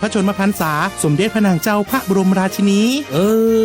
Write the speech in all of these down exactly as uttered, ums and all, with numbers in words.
พระชนมพรรษาสมเด็จพระนางเจ้าพระบรมราชินี เอ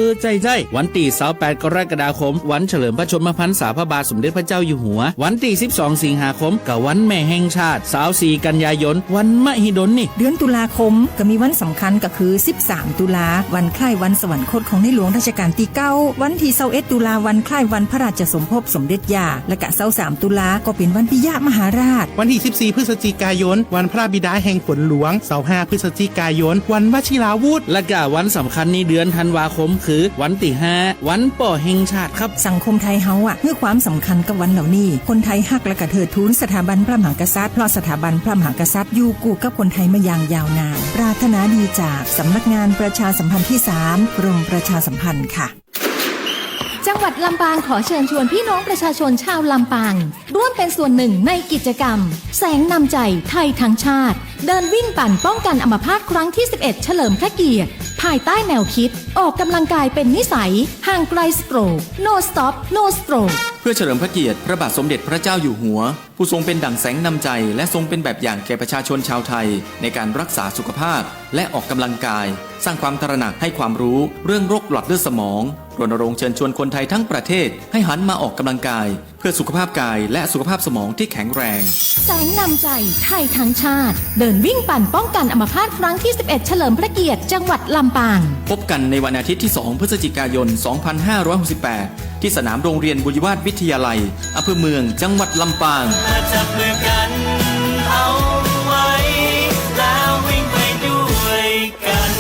อ ใจ้ๆ วันตี้ซาวแปดกรกฎาคม วันเฉลิมพระชนมพรรษาพระบาทสมเด็จพระเจ้าอยู่หัว วันตี้สิบสองสิงหาคม ก็วันแม่แห่งชาติ ซาวสี่กันยายน วันมหิดลนี่ เดือนตุลาคมก็มีวันสำคัญก็คือสิบสามตุลา วันคล้ายวันสวรรคตของในหลวงรัชกาลตี้เก้า วันตี้ซาวเอ็ดตุลา วันคล้ายวันพระราชสมภพสมเด็จย่า และก็ซาวสามตุลาก็เป๋นวันปิยมหาราช วันตี้สิบสี่พฤศจิกายน วันพระบิดาแห่งฝนหลวง ซาวห้าพฤศจิกายน วันวชิราวุธ และก็วันสำคัญในเดือนธันวาคมคือวันตี้ห้า วันป้อแห่งชาติครับ สังคมไทยเฮาอะ หื้อความสำคัญกับวันเหล่านี้ คนไทยฮักและก็เทิดทูนสถาบันพระมหากษัตริย์ เพราะสถาบันพระมหากษัตริย์อยู่กู้กับคนไทยมาอย่างยาวนาน ปรารถนาดีจากสำนักงานประชาสัมพันธ์ตี้สาม กรมประชาสัมพันธ์ค่ะ จังหวัดลำปางขอเชิญชวนพี่น้องประชาชนชาวลำปาง ร่วมเป็นส่วนหนึ่งในกิจกรรม แสงนำใจไทยทั้งชาติ เดินวิ่งปั่นป้องกันอัมพาตครั้งที่สิบเอ็ด เฉลิมพระเกียรติ ภายใต้แนวคิด ออกกำลังกายเป็นนิสัย ห่างไกลสโตรก No stop no stroke เพื่อเฉลิมพระเกียรติพระบาทสมเด็จพระเจ้าอยู่หัว ผู้ทรงเป็นดั่งแสงนำใจ และทรงเป็นแบบอย่างแก่ประชาชนชาวไทย ในการรักษาสุขภาพ และออกกำลังกาย สร้างความตระหนักให้ความรู้เรื่องโรคหลอดเลือดสมอง รณรงค์เชิญชวนคนไทยทั้งประเทศ ให้หันมาออกกำลังกาย เพื่อสุขภาพกายและสุขภาพสมองที่แข็งแรง แสงนำใจไทยทั้งชาติ เดินวิ่งปั่นป้องกันอัมพาตครั้งที่สิบเอ็ด เฉลิมพระเกียรติจังหวัดลำปาง พบกันในวันอาทิตย์ที่สองพฤศจิกายนสองพันห้าร้อยหกสิบแปด ที่สนามโรงเรียนบุญยวาฒวิทยาลัย อำเภอเมือง จังหวัดลำปาง มาจับมือกันเอาไว้ แล้ววิ่งไปด้วยกัน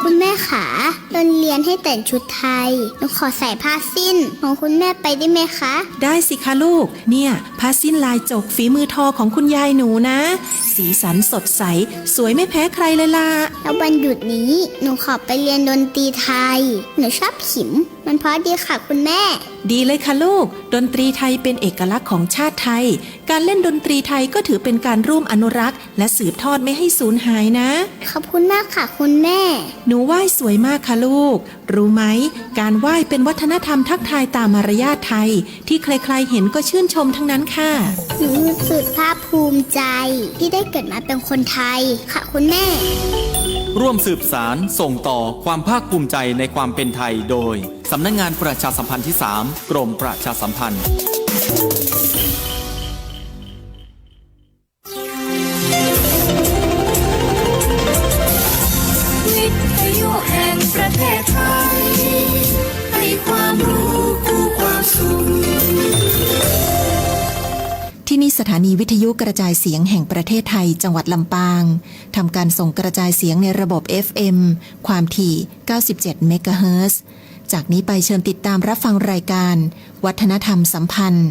คุณแม่ขา ดนเรียนให้แต่งชุดไทย หนูขอใส่ผ้าสิ้นของคุณแม่ไปได้ไหมคะ ได้สิคะลูก เนี่ย ผ้าสิ้นลายจกฝีมือทอของคุณยายหนูนะ สีสันสดใส สวยไม่แพ้ใครเลยล่ะ แล้ววันหยุดนี้ หนูขอไปเรียนดนตรีไทย หนูชอบขิม มันเพราะดีค่ะคุณแม่ ดีเลยค่ะลูก ดนตรีไทยเป็นเอกลักษณ์ของชาติไทย การเล่นดนตรีไทยก็ถือเป็นการร่วมอนุรักษ์ และสืบทอดไม่ให้สูญหายนะ ขอบคุณมากค่ะคุณแม่ หนูไหว้สวยมากค่ะลูก รู้ไหม การไหว้เป็นวัฒนธรรมทักทายตามมารยาทไทย ที่ใครๆเห็นก็ชื่นชมทั้งนั้นค่ะ หนูรู้สึกภาคภูมิใจที่ได้เกิดมาเป็นคนไทยค่ะคุณแม่ ร่วมสืบสานส่งต่อความภาคภูมิใจในความเป็นไทยโดย สำนักงานประชาสัมพันธ์ที่สาม กรมประชาสัมพันธ์ วิทยุแห่งประเทศไทย ให้ความรู้คู่ความสุข ที่นี่สถานีวิทยุกระจายเสียงแห่งประเทศไทย จังหวัดลำปาง ทำการส่งกระจายเสียงในระบบ เอฟเอ็ม ความถี่ เก้าสิบเจ็ดเมกะเฮิรตซ์ จากนี้ไปเชิญติดตามรับฟังรายการ วัฒนธรรมสัมพันธ์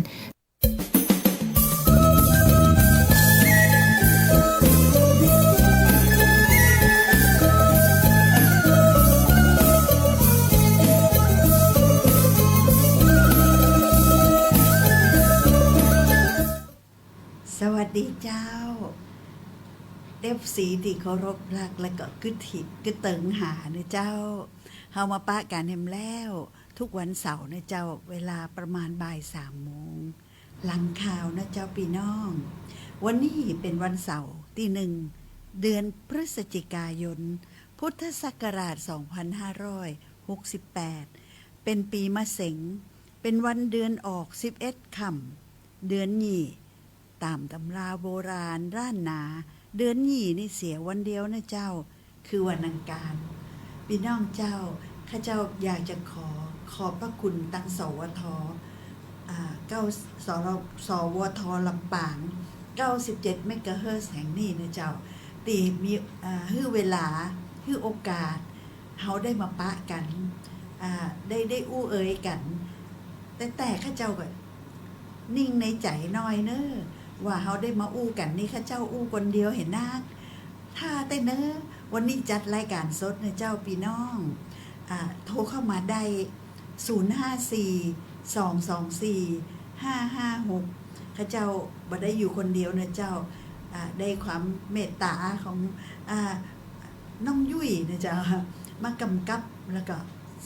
สวัสดีเจ้า เอฟซี ตี้เคารพฮัก และก็กึ๊ดถิดกึ๊ดเติงหาเน่อเจ้า เฮามาปะกั๋นแหมแล้ว ทุกวันเสาร์เน่อเจ้า เวลาประมาณบ่ายสามโมง หลังข่าวเน่อเจ้าปี้น้อง วันนี้เป๋นวันเสาร์ตี้หนึ่ง เดือนพฤศจิกายน พุทธศักราชสองพันห้าร้อยหกสิบแปด เป๋นปีมะเสง เป๋นวันเดือนออกสิบเอ็ดค่ำ เดือนยี่ ต๋ามต๋ำราโบราณล้านนา เดือนยี่นี่เสียวันเดียวเน่อเจ้า คือวันอังคาร ปี้น้องเจ้า ข้าเจ้าอยากจะขอขอบพระคุณตัง สวท อ่า เก้า ส สวท ลำปาง เก้าสิบเจ็ดเมกะเฮิรตซ์แห่งนี้เน่อเจ้า ตี้มี อ่า หื้อเวลา หื้อโอกาส เฮาได้มาปะกั๋น อ่า ได้ ได้อู้เอ่ยกั๋น แต่ แต่ข้าเจ้าก็ นิ่งในใจ๋หน้อยเน่อ ว่าเฮาได้มาอู้กั๋นนี่ ข้าเจ้าอู้คนเดียวหั้นนัก ถ้าแต่เน่อ วันนี้จัดรายการสดเน่อเจ้าปี้น้อง อ่า โทรเข้ามาได้ ศูนย์ห้าสี่ สองสองสี่ ห้าห้าหก ข้าเจ้าบ่ได้อยู่คนเดียวเน่อเจ้า อ่า ได้ความเมตต๋าของ อ่า น้องยุ้ยเน่อเจ้า มากำกับ แล้วก็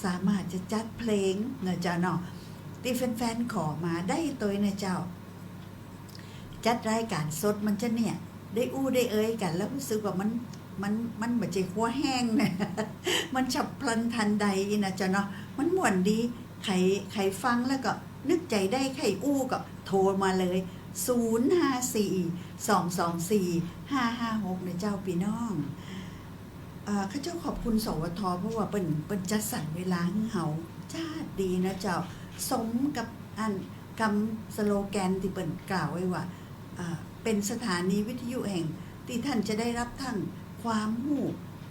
สามารถจะจัดเพลงเน่อเจ้าเนาะ ตี้แฟนๆ ขอมาได้ตวยเน่อเจ้า จัดรายก๋านสดมันจะเนี่ย ได้อู้ได้เอยกั๋น แล้วฮู้สึกว่ามัน มัน มันบ่ใจ้คัวแห้งนะ มันฉับพลันทันใดอี้นะเจ้าเนาะ มันม่วนดี ใผ ใผฟังแล้วก็นึกใจ๋ได้ใค่อู้ก็โทรมาเลย ศูนย์ห้าสี่ สองสองสี่ ห้าห้าหก นะเจ้าปี้น้อง เอ่อ ข้าเจ้าขอบคุณ สวท เพราะว่าเปิ้น เปิ้นจัดสรรเวลาหื้อเฮา จ๊าดดีนะเจ้า สมกับอันกำสโลแกนตี้เปิ้นกล่าวไว้ว่า เอ่อ เป๋นสถานีวิทยุแห่งตี้ต้านจะได้ฮับตึงความฮู้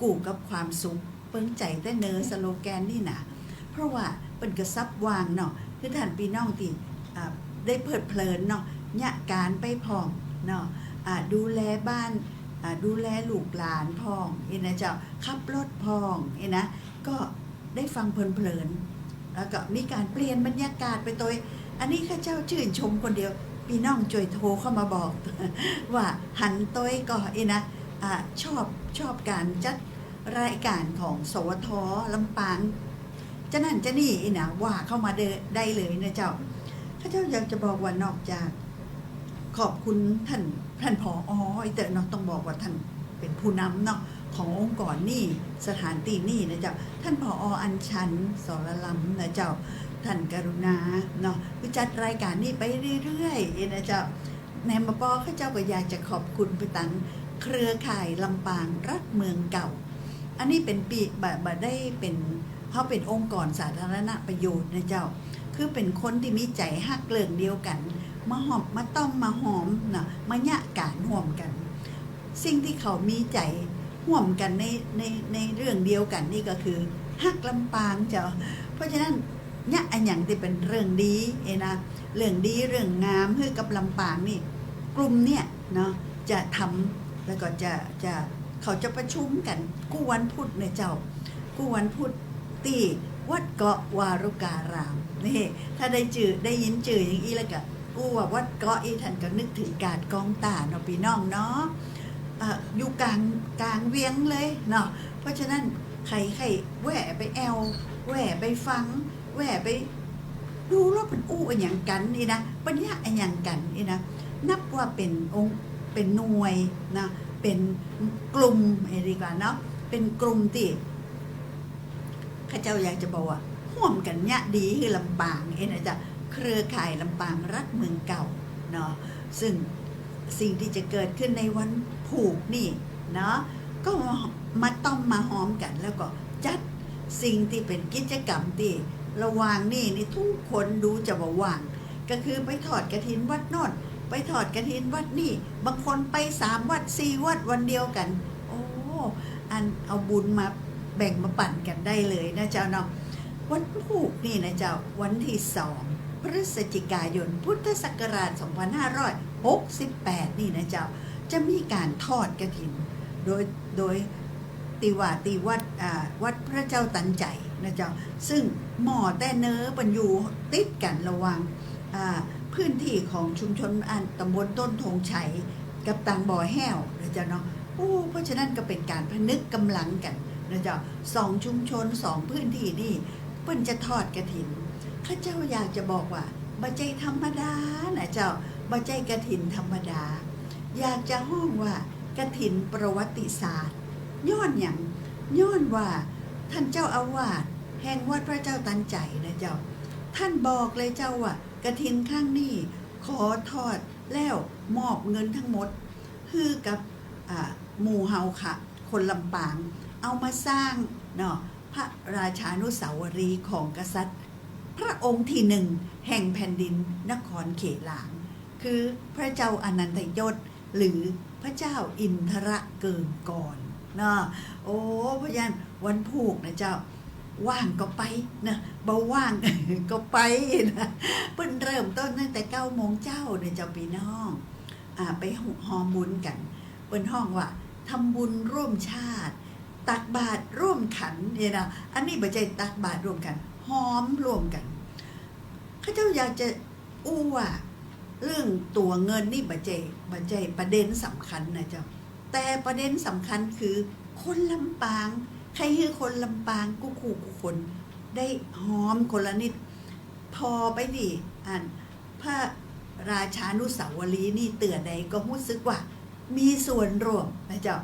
กู้กับความสุข เปิงใจ๋แต๊เนอสโลแกนนี่นา เพราะว่าเปิ้นก็สับว่างเนาะ หื้อต้านปี้น้องตี้ อ่า ได้เพลิดเพลินเนาะ เยียะก๋านไปพ่องเนาะ อ่า ดูแลบ้าน อ่า ดูแลลูกหลานพ่อง อี้นะเจ้า ขับรถพ่อง อี้นะ ก็ได้ฟังเพลินๆ แล้วก็มีก๋านเปลี่ยนบรรยากาศไปตวย อันนี้ข้าเจ้าจื้นชมคนเดียว ปี้น้องจ้วยโทรเข้ามาบอก ว่าหันตวยก่อ อี้นะ อ่า ชอบ ชอบก๋านจัดรายก๋านของ สวท ลำปาง จะนั่นจะนี่ อี้นะ ว่าเข้ามาได้ ได้เลยนะเจ้า ข้าเจ้าอยากจะบอกว่านอกจาก ขอบคุณต้าน ต้าน ผอ อี้เต๊อะเนาะ ต้องบอกว่าต้านเป๋นผู้นำเนาะ ขององค์กรนี่ สถานตี้นี่นะเจ้า ต้าน ผอ อัญชัน สรลำ นะเจ้า ต้านกรุณาเนาะ หื้อจัดรายก๋านนี่ไปเรื่อยๆ นะเจ้า แหมปอข้าเจ้าก็อยากจะขอบคุณไปตังเครือข่ายลำปางรักเมืองเก่า อันนี้เป๋นปี บ่ บ่ได้เป๋น เฮาเป๋นองค์กรสาธารณประโยชน์นะเจ้า คือเป๋นคนตี้มีใจ๋ฮักเรื่องเดียวกั๋น มาหอม มาต้อม มาหอมเนาะ มาเยียะก๋านฮ่วมกั๋น สิ่งตี้เขามีใจ๋ฮ่วมกั๋นใน ใน ในเรื่องเดียวกั๋นนี่ก็คือฮักลำปางเจ้า เพราะฉะนั้น เยียะอะหยังตี้เป๋นเรื่องดี อี้นะ เรื่องดีเรื่องงามหื้อกับลำปางนี่ กลุ่มเนี่ยเนาะ จะทำ แล้วก็จะ จะ เขาจะประชุมกั๋นกู้วันพุธนะเจ้า กู้วันพุธตี้วัดเกาะวารุการาม นี่ ถ้าได้จื้อ ได้ยินจื้ออย่างอี้แล้วก็ อู้ว่าวัดเกาะอี้ต้านก็นึกเถิงกาดกองต้าเนาะปี้น้องเนาะ เอ่อ อยู่ก๋าง ก๋างเวียงเลยเนาะ เพราะฉะนั้นใผใค่แวะไปแอ่ว แวะไปฟัง แวะไปดูแล้วเปิ้นอู้อะหยังกั๋น อี้นะ เปิ้นเยียะอะหยังกั๋น อี้นะ นับว่าเป๋นองค์ เป๋นหน่วยนะ เป๋นกลุ่ม เอ้ย ดีกว่าเนาะ เป๋นกลุ่มตี้ ข้าเจ้าอยากจะบอกว่าฮ่วมกั๋นเยียะดีหื้อลำปาง อี้นะเจ้า เครือข่ายลำปางรักเมืองเก่าเนาะ ซึ่งสิ่งตี้จะเกิดขึ้นในวันพูกนี่เนาะ ก็มาต้อมมาหอมกั๋น แล้วก็จัดสิ่งตี้เป๋นกิจกรรมตี้ระหว่างนี่ นี่ทุกคนดูจะบ่ว่าง ก็คือไปทอดกฐินวัดโน่น ไปทอดกฐินวัดนี่ บางคนไปสามวัดสี่วัดวันเดียวกั๋น โอ้ อันเอาบุญมาแบ่งมาปั๋นกั๋นได้เลยนะเจ้าเนาะ วันพูกนี่นะเจ้า วันตี้สอง พฤศจิกายน พุทธศักราช สองพันห้าร้อยหกสิบแปด นี่นะเจ้า จะมีก๋านทอดกฐิน โดย โดย ตี้ว่าตี้วัด อ่า วัดพระเจ้าตันใจ๋นะเจ้า ซึ่งหม้อแต๊เนอเปิ้นอยู่ติดกั๋นระหว่าง อ่า พื้นตี้ของชุมชนอันต๋ำบลต้นธงชัย กับตางบ่อแห้วนะเจ้าเนาะ โอ้ เพราะฉะนั้นก็เป๋นก๋านผนึกก๋ำลังกั๋นนะเจ้า สองชุมชน สองพื้นตี้นี่ เปิ้นจะทอดกฐิน ข้าเจ้าอยากจะบอกว่า บ่ใจ้ธรรมดานะเจ้า บ่ใจ้กฐินธรรมดา อยากจะฮ้องว่ากฐินประวัติศาสตร์ ย้อนหยัง ย้อนว่าต้านเจ้าอาวาสแห่งวัดพระเจ้าตันใจ๋นะเจ้า ต้านบอกเลยเจ้าว่ากฐินครั้งนี้ขอทอดแล้วมอบเงินตึงหมด หื้อกับ อ่า หมู่เฮาค่ะ คนลำปาง เอามาสร้างเนาะ พระราชานุสาวรีย์ของกษัตริย์ พระองค์ตี้หนึ่งแห่งแผ่นดินนครเขลาง คือพระเจ้าอนันทยศ หรือพระเจ้าอินทรเกิงกรเนาะ โอ้ เพราะฉะนั้นวันพูกนะเจ้า ว่างก็ไปนะ บ่ว่างก็ไปนะ เปิ้นเริ่มต้นตั้งแต่เก้าโมงเจ๊านะเจ้าปี้น้อง อ่า ไปฮอมบุญกั๋น เปิ้นฮ้องว่าทำบุญร่วมชาติ ตักบาตรร่วมขันนี่นะ อันนี้บ่ใจ้ตักบาตรร่วมกั๋น ฮอมร่วมกั๋น ข้าเจ้าอยากจะอู้ว่าเรื่องตั๋วเงินนี่บ่ใจ้ บ่ใจ้ประเด็นสำคัญนะเจ้า แต่ประเด็นสำคัญคือคนลำปาง ใค่หื้อคนลำปางกู้คู่กู้คนได้ฮอมคนละนิด ผ่อไปตี้อันพระ ราชานุสาวรีย์นี่เตื้อใดก็ฮู้สึกว่ามีส่วนร่วมนะเจ้า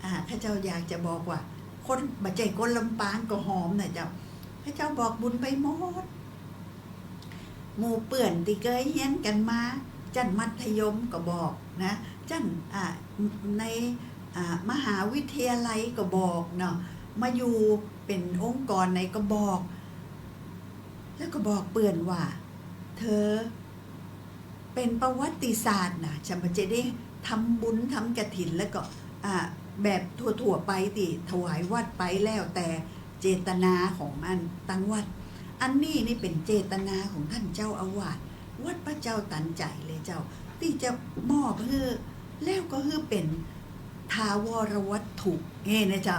อ่า ข้าเจ้าอยากจะบอกว่า คน บ่ใจ้คนลำปางก็หอมนะเจ้า ข้าเจ้าบอกบุญไปหมด หมู่เปื้อนตี้เกยเฮียนกั๋นมา จั้นมัธยมก็บอกนะ จั้น อ่า ใน อ่า มหาวิทยาลัยก็บอกเนาะ มาอยู่เป๋นองค์กรไหนก็บอก แล้วก็บอกเปื้อนว่า เธอ เป๋นประวัติศาสตร์นะ ฉันบ่ใจ้ได้ทำบุญทำกฐิน แล้วก็ อ่า แบบทั่วๆ ไปตี้ถวายวัดไป แล้วแต่เจตนาของอันตังวัด อันนี้นี่เป๋นเจตนาของท่านเจ้าอาวาสวัดพระเจ้าตันใจ๋เลยเจ้า ตี้จะมอบหื้อ แล้วก็หื้อเป๋นถาวรวัตถุ เอ้ นะเจ้า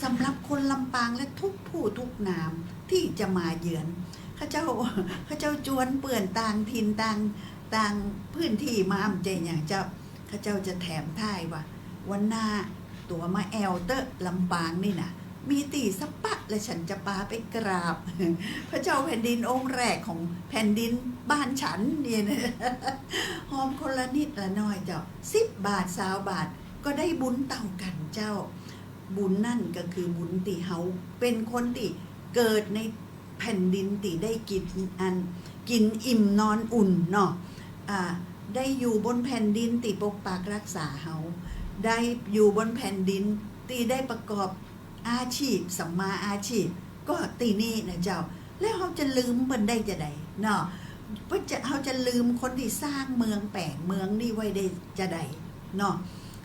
สำหรับคนลำปางและทุกผู้ทุกนามที่จะมาเยือน ข้าเจ้า ข้าเจ้าจวนเปื้อนต่างถิ่นต่าง ต่างพื้นที่มา บ่ใจ้หยังเจ้า ข้าเจ้าจะแถมท้ายว่า วันหน้าตั๋วมาแอ่วเต๊อะ ลำปางนี่นะ มีตี้สะปะ และฉันจะปาไปกราบ พระเจ้าแผ่นดินองค์แรกของแผ่นดินบ้านฉันนี่นะ หอมคนละนิดละน้อยเจ้า สิบบาท ซาวบาท ก็ได้บุญเต้ากั๋นเจ้า บุญนั่นก็คือบุญตี้เฮาเป๋นคนตี้เกิดในแผ่นดินตี้ได้กิ๋นอัน กิ๋นอิ่มนอนอุ่นเนาะ อ่า ได้อยู่บนแผ่นดินตี้ปกปักรักษาเฮา ได้อยู่บนแผ่นดินตี้ได้ประกอบอาชีพ สัมมาอาชีพ ก็ตี้นี่นะเจ้า แล้วเฮาจะลืมเปิ้นได้จาใดเนาะ เปิ้นจะ เฮาจะลืมคนตี้สร้างเมืองแป๋งเมืองนี่ไว้ได้จาใดเนาะ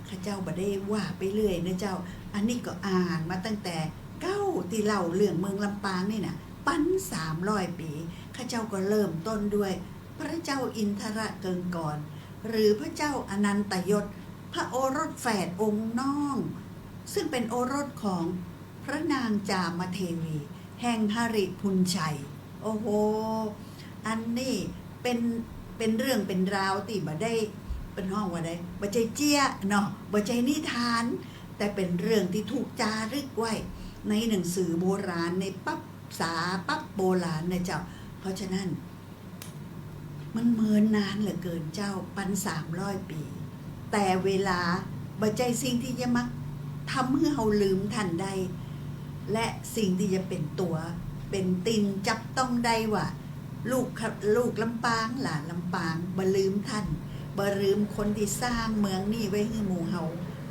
ข้าเจ้าบ่ได้ว่าไปเรื่อยนะเจ้า อันนี้ก็อ่านมาตั้งแต่เก๊าตี้เล่าเรื่องเมืองลำปางนี่นะ ปันสามร้อยปี๋ ข้าเจ้าก็เริ่มต้นด้วยพระเจ้าอินทรเกิงกร หรือพระเจ้าอนันตยศ พระโอรสแฝดองค์น้อง ซึ่งเป๋นโอรสของพระนางจามเทวี แห่งหริภุญชัย โอ้โห อันนี้เป๋น เป๋นเรื่องเป๋นราวตี้บ่ได้ เปิ้นฮ้องว่าใด บ่ใจ้เจี๊ยะเนาะ บ่ใจ้นิทาน แต่เป๋นเรื่องตี้ถูกจารึกไว้ในหนังสือโบราณ ในปั๊บ สาปั๊บโบราณนะเจ้า เพราะฉะนั้น มันเมินนานเหลือเกินเจ้า ปันสามร้อยปี๋ แต่เวลาบ่ใจ้สิ่งตี้จะมาทำหื้อเฮาลืมท่านได้ และสิ่งตี้จะเป๋นตั๋ว เป๋นตินจับต้องได้ว่า ลูก ลูกลำปาง หลานลำปาง บ่ลืมท่าน บ่ลืมคนตี้สร้างเมืองนี่ไว้หื้อหมู่เฮา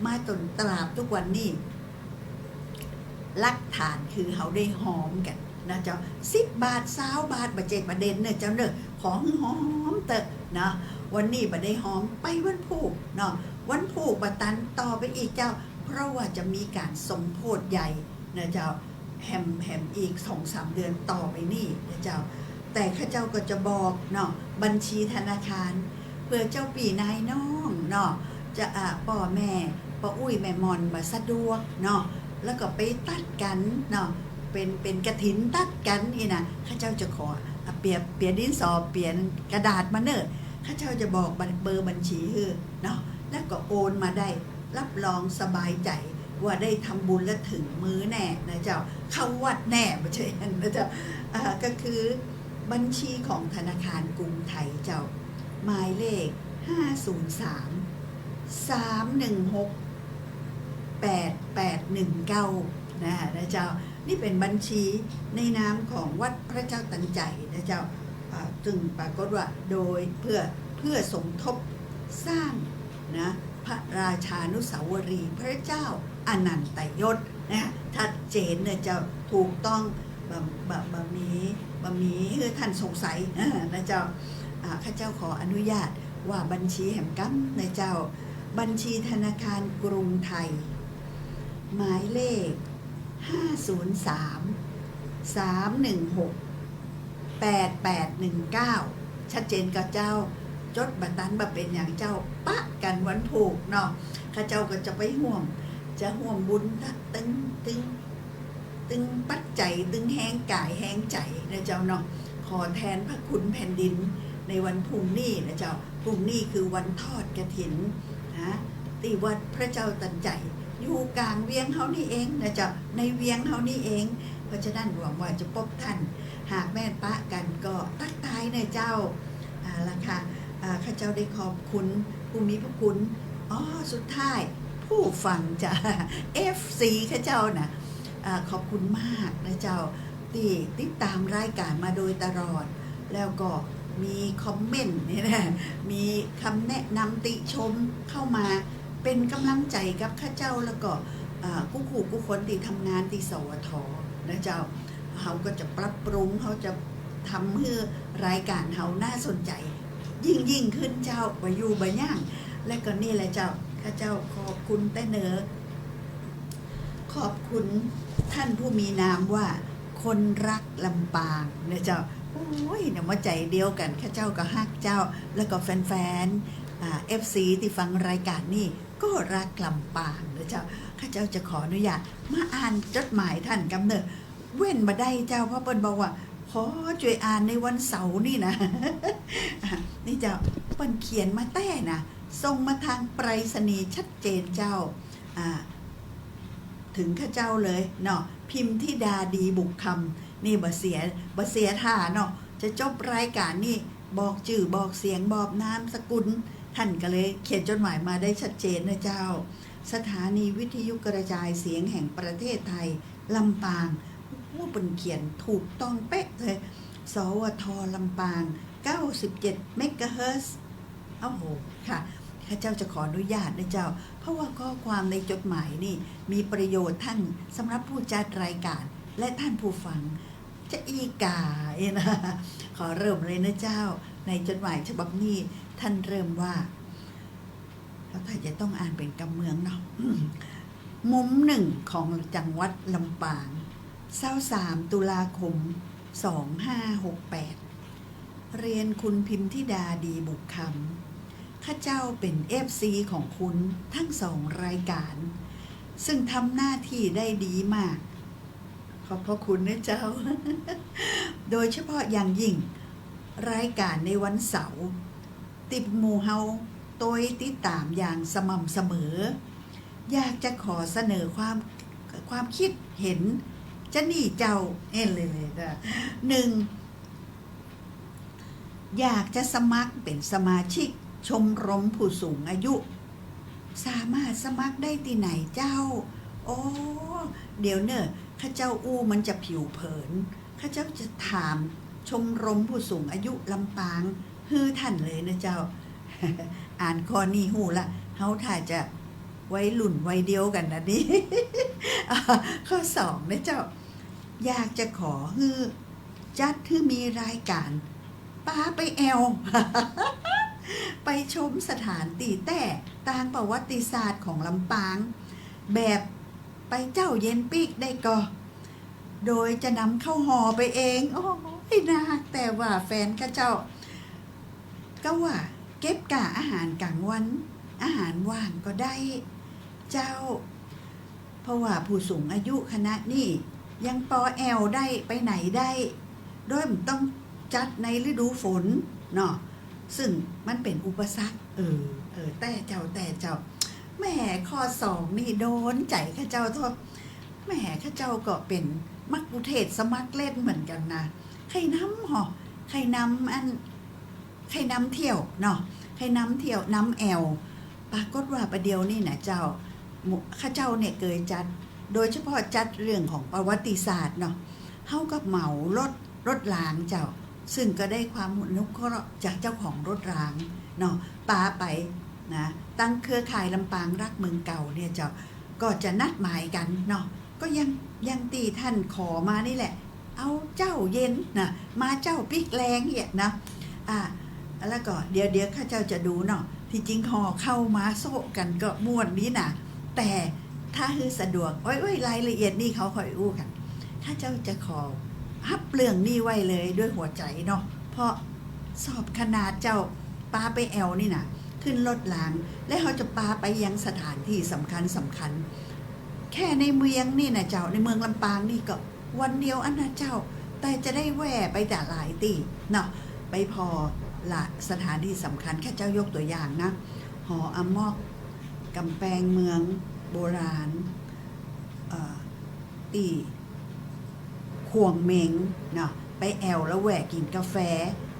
มาจนตราบทุกวันนี้ หลักฐานคือเฮาได้หอมกั๋นนะเจ้า สิบบาท ซาวบาท บ่ใจ้ประเด็นเน่อเจ้าเน่อ ขอหื้อหอมเต๊อะเนาะ วันนี้บ่ได้หอม ไปวันพูกเนาะ วันพูกบ่ตัน ต่อไปอีกเจ้า เพราะว่าจะมีก๋านสมโภชใหญ่นะเจ้า แหม แหมอีกสองสามเดือนต่อไปนี่นะเจ้า แต่ข้าเจ้าก็จะบอกเนาะ บัญชีธนาคาร เผื่อเจ้าปี้นายน้องเนาะ จะ อ่า ป้อแม่ ป้ออุ๊ยแม่หม่อนบ่สะดวกเนาะ แล้วก็ไปตัดกั๋นเนาะ เป๋น เป๋นกฐินตัดกั๋นนี่นะ ข้าเจ้าจะขอ อ่ะ เปีย เปียดินสอ เปียกระดาษมาเน่อ ข้าเจ้าจะบอกบัญ เบอร์บัญชีหื้อเนาะ แล้วก็โอนมาได้ รับรองสบายใจ๋ว่าได้ทำบุญและเถิงมือแน่นะเจ้า เข้าวัดแน่ บ่ใจ้นะเจ้า อ่า ก็คือบัญชีของธนาคารกรุงไทยเจ้า หมายเลข ห้าศูนย์สาม สามหนึ่งหก แปดแปดหนึ่งเก้า นะ นะเจ้า นี่เป๋นบัญชีในนามของวัดพระเจ้าตันใจ๋นะเจ้า อ่า ซึ่งปรากฏว่าโดยเพื่อ เพื่อสมทบสร้างนะ พระราชานุสาวรีย์พระเจ้าอนันตยศนะ ชัดเจนนะเจ้า ถูกต้อง บ่ บ่ บ่มี บ่มีหื้อท่านสงสัย เออ นะเจ้า อ่า ข้าเจ้าขออนุญาตว่าบัญชีแหมกำนะเจ้า บัญชีธนาคารกรุงไทย หมายเลข ห้าศูนย์สาม สามหนึ่งหก แปดแปดหนึ่งเก้า ชัดเจนก่อเจ้า จดบ่ตันบ่เป๋นหยังเจ้า ปะกั๋นวันพูกเนาะ ข้าเจ้าก็จะไปฮ่วม จะฮ่วมบุญตึง ตึง ตึงปัจจัย ตึงแฮงก๋ายแฮงใจ๋นะเจ้าเนาะ ขอแทนพระคุณแผ่นดินในวันพรุ่งนี้นะเจ้า พรุ่งนี้คือวันทอดกฐินนะ ตี้วัดพระเจ้าตันใจ๋ อยู่ก๋างเวียงเฮานี่เองนะเจ้า ในเวียงเฮานี่เอง เพราะฉะนั้นหวังว่าจะปบท่าน หากแม่นปะกั๋นก็ตั๊กตายเน่อเจ้า เอาละค่ะ อ่า ข้าเจ้าได้ขอบคุณผู้มีพระคุณ อ๋อ สุดท้าย ผู้ฟังจ้ะ เอฟซี ข้าเจ้านะ อ่า ขอบคุณมากนะเจ้า ตี้ติดต๋ามรายก๋านมาโดยตลอด แล้วก็มีคอมเมนต์เนี่ยนะ มีกำแนะนำติชมเข้ามา เป๋นก๋ำลังใจ๋กับข้าเจ้า แล้วก็ อ่า กู้ๆ กู้คนตี้ทำงานตี้ สวท นะเจ้า เฮาก็จะปรับปรุง เฮาจะทำหื้อรายก๋านเฮาน่าสนใจ๋ ยิ่งๆ ขึ้นเจ้า บ่อยู่บ่ย่าง และก็นี่แหละเจ้า ข้าเจ้าขอบคุณแต๊เนอ ขอบคุณต้านผู้มีนามว่า คนฮักลำปางนะเจ้า โอ้ย เนี่ย หัวใจ๋เดียวกั๋น ข้าเจ้าก็ฮักเจ้า แล้วก็แฟนๆ อ่า เอฟซี ตี้ฟังรายก๋านนี่ ก็ฮักลำปางนะเจ้า ข้าเจ้าจะขออนุญาตมาอ่านจดหมายต้านกำเนิด เว้นบ่ได้เจ้า เพราะเปิ้นบอกว่า ขอจ้วยอ่านในวันเสาร์นี่นะ อ่ะ นี่เจ้า เปิ้นเขียนมาแต๊นะ ส่งมาตางไปรษณีย์ชัดเจนเจ้า อ่า เถิงข้าเจ้าเลยเนาะ พิมธิดา ดีบุกคำ นี่บ่เสีย บ่เสียท่าเนาะ จะจบรายก๋านนี่ บอกจื้อ บอกเสียง บอกนามสกุล ต้านก็เลยเขียนจดหมายมาได้ชัดเจนนะเจ้า สถานีวิทยุกระจายเสียงแห่งประเทศไทย ลำปาง โอ้โห เปิ้นเขียนถูกต้องเป๊ะเลย สวท ลำปาง เก้าสิบเจ็ด เมกะเฮิรตซ์ โอ้โห ค่ะ ข้าเจ้าจะขออนุญาตนะเจ้า เพราะว่าข้อความในจดหมายนี่มีประโยชน์ทั้งสำหรับผู้จัดรายก๋าน และต้านผู้ฟัง จะอี้ก่าเองนะ ขอเริ่มเลยนะเจ้า ในจดหมายฉบับนี้ ต้านเริ่มว่า แล้วถ้าจะต้องอ่านเป๋นกำเมืองเนาะ มุมหนึ่งของจังหวัดลำปาง ซาวสาม ตุลาคม สองห้าหกแปด เรียนคุณพิมธิดา ดีบุกคำ ข้าเจ้าเป๋นเอฟซีของคุณทั้งสองรายก๋าน ซึ่งทำหน้าที่ได้ดีมาก ขอบพระคุณนะเจ้า โดยเฉพาะอย่างยิ่ง รายก๋านในวันเสาร์ ตี้หมู่เฮาตวยติดต๋ามอย่างสม่ำเสมอ อยากจะขอเสนอความ ความคิดเห็นจะนี่เจ้า เอ้ยเลยนะ หนึ่ง อยากจะสมัครเป๋นสมาชิกชมรมผู้สูงอายุ สามารถสมัครได้ตี้ไหนเจ้า อ๋อ เดี๋ยวเน่อ ข้าเจ้าอู้มันจะผิวเผิน ข้าเจ้าจะถามชมรมผู้สูงอายุลำปาง หื้อต้านเลยนะเจ้า อ่านข้อนี้ฮู้ละ เฮาถ้าจะวัยรุ่นวัยเดียวกั๋นนะนี่ ข้อสองนะเจ้า อยากจะขอหื้อจัดหื้อมีรายก๋าน ปาไปแอ่ว ไปชมสถานตี้แต๊ตางประวัติศาสตร์ของลำปาง แบบไปเจ๊าเย็นปี๊กได้ก่อ โดยจะนำข้าวห่อไปเอง โอ้ย น่าฮักแต๊ว่าแฟนข้าเจ้า ก็ว่าเก็บก้าอาหารก๋างวัน อาหารว่างก็ได้ เจ้า เพราะว่าผู้สูงอายุขณะนี้ยังปอแอ่วได้ ไปไหนได้ โดยบ่ต้องจัดในฤดูฝนเนาะ ซึ่งมันเป๋นอุปสรรค เออ เออ แต๊เจ้า แต๊เจ้า แหม ข้อสองนี่โดนใจ๋ข้าเจ้าโทษ แหม ข้าเจ้าก็เป๋นมัคคุเทศก์สมัครเล่นเหมือนกั๋นนะ ใค่นำหอ ใค่นำอัน ใค่นำเที่ยวเนาะ ใค่นำเที่ยวนำแอ่ว ปรากฏว่าประเดี๋ยวนี้นะเจ้า หมู่ ข้าเจ้าเนี่ยเกยจัด โดยเฉพาะจัดเรื่องของประวัติศาสตร์เนาะ เฮาก็เหมารถ รถรางเจ้า ซึ่งก็ได้ความอนุเคราะห์จากเจ้าของรถรางเนาะ ปาไปนะ ตังเครือข่ายลำปางฮักเมืองเก่าเนี่ยเจ้า ก็จะนัดหมายกั๋นเนาะ ก็อย่าง อย่างตี้ต้านขอมานี่แหละ เอาเจ๊าเย็นนะ มาเจ๊าปิ๊กแลงเนี่ยนะ อ่ะ แล้วก็เดี๋ยว เดี๋ยวข้าเจ้าจะดูเนาะ ตี้จริงห่อข้าวมาโซะกั๋นก็ม่วนดีนะ แต่ถ้าหื้อสะดวก โอ้ย โอ้ย รายละเอียดนี่เขาค่อยอู้กั๋น ข้าเจ้าจะขอฮับเรื่องนี้ไว้เลยด้วยหัวใจ๋เนาะ เพราะสอบขนาดเจ้าปาไปแอ่วนี่นะ ขึ้นรถราง และเฮาจะปาไปยังสถานตี้สำคัญสำคัญ แค่ในเมืองนี่นะเจ้า ในเมืองลำปางนี่ก็วันเดียวอั้นนะเจ้า แต่จะได้แว่ไปแต่หลายตี้เนาะ ไปผ่อละสถานตี้สำคัญ ข้าเจ้ายกตั๋วอย่างนะ หออะมอก ก๋ำแปงเมืองโบราณ เอ่อ ตี้ ขวงเม็งเนาะ ไปแอ่วแล้วแวะกิ๋นกาแฟ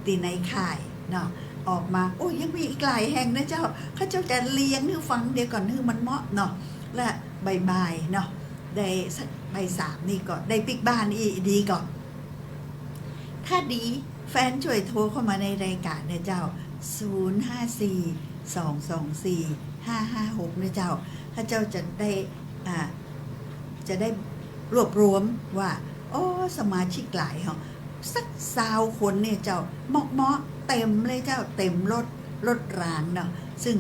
ตี้ในค่ายเนาะ ออกมา โอ้ ยังมีอีกหลายแห่งนะเจ้า ข้าเจ้าจะเรียงหื้อฟังเดียวก่อน หื้อมันเหมาะเนาะ และบ่ายๆ เนาะ ได้สักบ่ายสามนี่ก็ได้ปิ๊กบ้านอี้ดีก่อ ถ้าดี แฟนช่วยโทรเข้ามาในรายการนะเจ้า ศูนย์ห้าสี่ สองสองสี่ ห้าห้าหก นะเจ้า ข้าเจ้าจะได้ อ่า จะได้รวบรวมว่า โอ้ สมาชิกหลายเหาะ สักซาวคนเนี่ยเจ้า เหมาะๆ เต็มเลยเจ้า เต็มรถ รถรางเนาะ ซึ่ง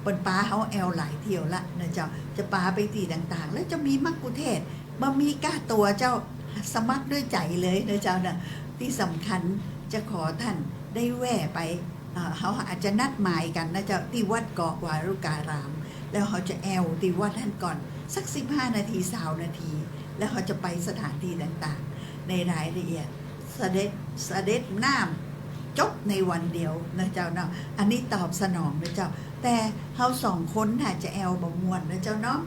เปิ้นปาเฮาแอ่วหลายเที่ยวละนะเจ้า จะปาไปตี้ต่างๆ แล้วจะมีมัคคุเทศก์ บ่มีก้าตั๋วเจ้า สมัครด้วยใจ๋เลยนะเจ้านะ ตี้สำคัญจะขอท่านได้แว่ไป เอ่อ เฮาอาจจะนัดหมายกั๋นนะเจ้า ตี้วัดเกาะวารุการาม แล้วเฮาจะแอ่วตี้วัดหั้นก่อน สักสิบห้านาที ซาวนาที แล้วเฮาจะไปสถานที่ต่างๆ ในรายละเอียด เสด็จ เสด็จน้ำจบในวันเดียวนะเจ้าเนาะ อันนี้ตอบสนองนะเจ้า แต่เฮาสองคนน่ะจะแอ่วบ่ม่วนนะเจ้าเนาะ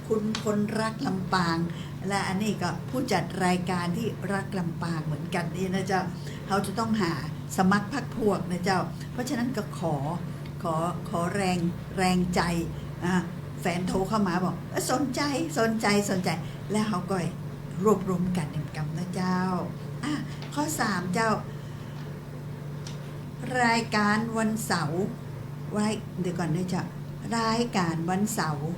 คุณคนรักลำปาง และอันนี้ก็ผู้จัดรายการที่รักลำปางเหมือนกั๋นนี่นะเจ้า เฮาจะต้องหาสมัครพรรคพวกนะเจ้า เพราะฉะนั้นก็ขอ ขอ ขอแรง แรงใจ๋ อ่ะ แฟนโทรเข้ามาบอก เอ้ย สนใจ๋ สนใจ๋ สนใจ๋ แล้วเฮาก็รวบรวมกั๋นกำนะเจ้า อ่ะ ข้อสามเจ้า รายการวันเสาร์ ไว้ เดี๋ยวก่อนนะเจ้า รายการวันเสาร์